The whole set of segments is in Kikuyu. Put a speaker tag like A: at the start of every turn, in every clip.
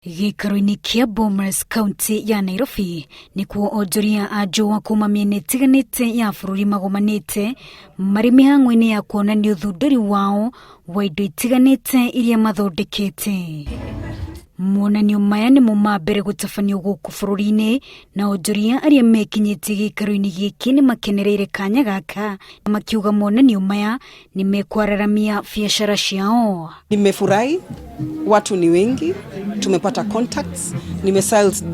A: Gĩikaro-inĩ kĩa Bomas kaunti ya Nairobi nĩkuo onjoria a njũa kuma mĩena ĩtiganĩte ya bũrũri magomanĩte marĩ mĩhang'o-inĩ ya kuonania ũthundũri wao wa indo itiganĩte iria mathondekete. Monanio maya nĩmo ma mbere gũtabanio gũkũ bũrũri-inĩ na onjoria arĩa mekinyĩtie gĩikaro-inĩ gĩkĩ nĩ makenereire kanya gaka na makiuga monanio maya nĩ mekwararamia biacara ciao.
B: Nimefurahi, watu ni wengi, tumepata contacts,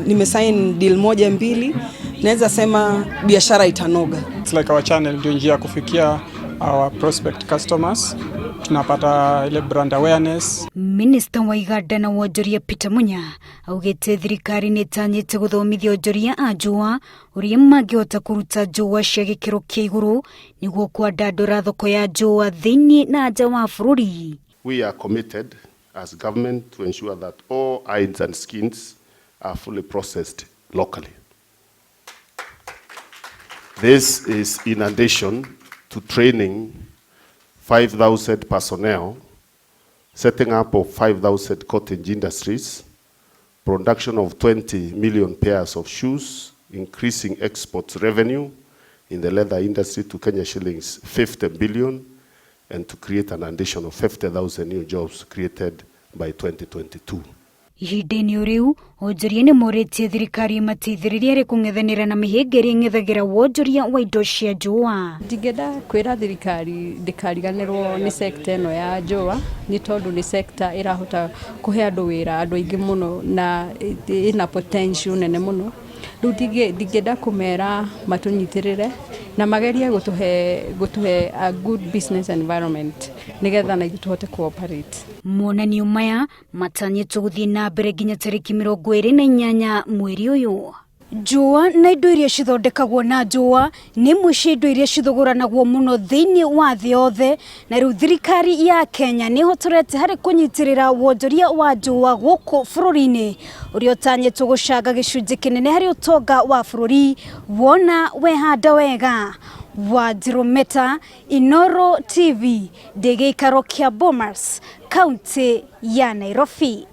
B: nimesign deal moja mbili, naweza sema biashara itanoga.
C: It's like our channel ndio njia ya kufikia our prospect customers, tunapata ile brand awareness.
A: Minista wa iganda na wonjoria Peter Munya augĩte thirikari nĩ ĩtanyĩte gũthomithia onjoria a njũa ũrĩa mangĩhota kũruta njũa cia gĩkĩro kĩa igũrũ nĩguo kwandandũra thoko ya njũa thĩinĩ na nja wa bũrũri.
D: We are committed as government to ensure that all hides and skins are fully processed locally. This is in addition to training 5,000 personnel, setting up of 5,000 cottage industries, production of 20 million pairs of shoes, increasing export revenue in the leather industry to Kenya shillings 50 billion, and to create an additional 50,000 new jobs created by 2022.
A: Ihinda-inĩ o rĩu onjoria nĩ morĩtie thirikari ĩmateithĩrĩrie harĩ kũng'ethanĩra na mĩhĩnga ĩrĩa ĩng'ethagĩra wonjoria wa indo cia njũa.
E: Ndingĩenda kwĩra thirikari ndĩkariganĩrwo nĩ sector ĩno ya njũa, nĩ tondũ nĩ sector ĩrahota kũhe andũ wĩra, andũ aingĩ mũno, na ĩna potential nene mũno. Rĩu ndingĩenda kũmera matũnyitĩrĩre na magerie gũtũhe a good business environment nĩgetha na ithuĩ tũhote cooperate.
A: Monanio maya matanyĩtwo gũthiĩ na mbere nginya tarĩki 28 mweri ũyũ. Njũa na indo iria cithondekagwo na njũa nĩ imwe cia indo iria cithũgũranagwo mũno thĩinĩ wa thĩ yothe, na rĩu thirikari ya Kenya nĩ ĩhotorete harĩ kũnyitĩrĩra wonjoria wa njũa gũkũ bũrũri-inĩ ũrĩa ũtanyĩtwo gũcanga gĩcunjĩ kĩnene harĩ ũtonga wa bũrũri wona wehanda wega. Wanjirũ Meta, Inooro TV, ndĩ gĩikaro kĩa Bomas, kaunti ya Nairobi.